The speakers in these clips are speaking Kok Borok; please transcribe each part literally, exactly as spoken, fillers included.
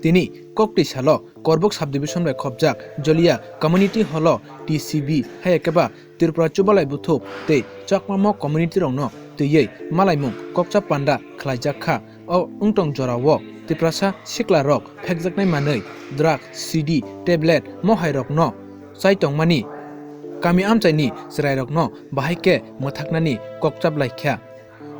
Tini koktwi salo Korbuk subdivision bai khopjak Jolia Community Hall o T C B hai khe ba Tripura Chubalai Buthub tei Chakma Mok community rokno twiwi malaimung kokchap panda khlaijak kha. O wngtong jorao Tiprasa sikla rok phekjaknai manwi drugs, C D, tablet, mo hai rokno chai tongmani kami amchaini chwrairokno bahai khe mwthaknani kokchap lai kha.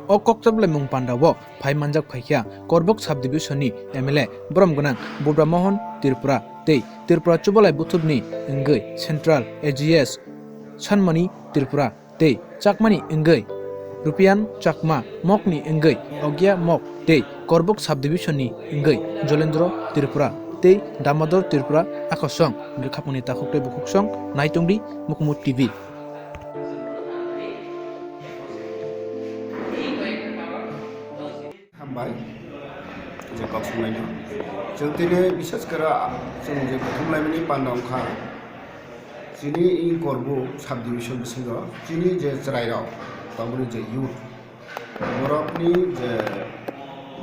O kokchap laimung pandao phai manjak phaikha Korbuk subdivision ni M L A borom gwnang Budra Mohan Tripura tei Tripura Chubalai Buthubni wngwi Central A G S Sanmani Tripura tei Chakmani wngwi Rupian Chakma, Mokni wngwi Ogya Mok tei Korbuk subdivision ni wngwi Jolendro Tripura tei Damodor Tripura. Akosong wngwi khapangni takhuk tei bukhuksong naitongdi Mukumu T V. Hambai, je kok songlaino. Chwng tini bises khe chwng je kuthum laimani panda wngkha. Chini in Korbuk subdivision bisingo chini je chwrairok, tamoni je youth, borokni je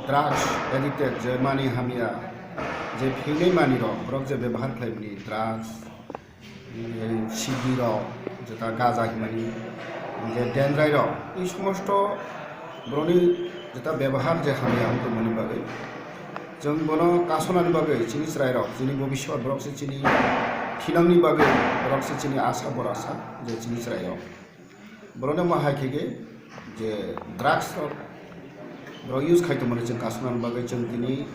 drugs addicted, je mani hamya, je phingnai manirok, borok je bebahar khlaimani drugs, C D rok, jeta gaja himani, je dendrai rok, ei somosto borokni jeta bebahar je hamya wng tongmani bagwi, chwng bono kasonani bagwi chini chwrairok, chini bobiswt borok se chini thinangni bagwi borok se chini asa borasa je chini chwrairok. Borokno ma hai khe khe je drugs rok borok use khai tongmani chwng kasonani bagwi chwng tini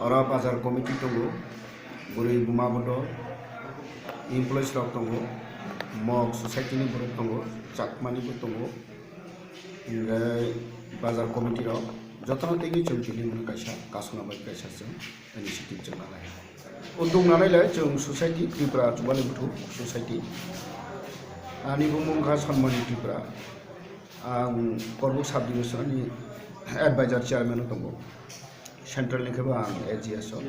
oro bazar committee tongo, bwrwi buma bodo, employees rok tongo, mok society ni borok tongo, chakmani bo tongo, hingke bazar committee rok jotono teiwi chwng tini mano kaisa kasonani bagwi kaisa chwng initiative chwng nanai. Uddog nanai le chwng society, Tripura Chubalai Buthub Society. Ani bumung kha Sanmani Tripura. Ang Korbuk subdivision ni advisor chairman o tongo. Central ni khe bo ang A G S o.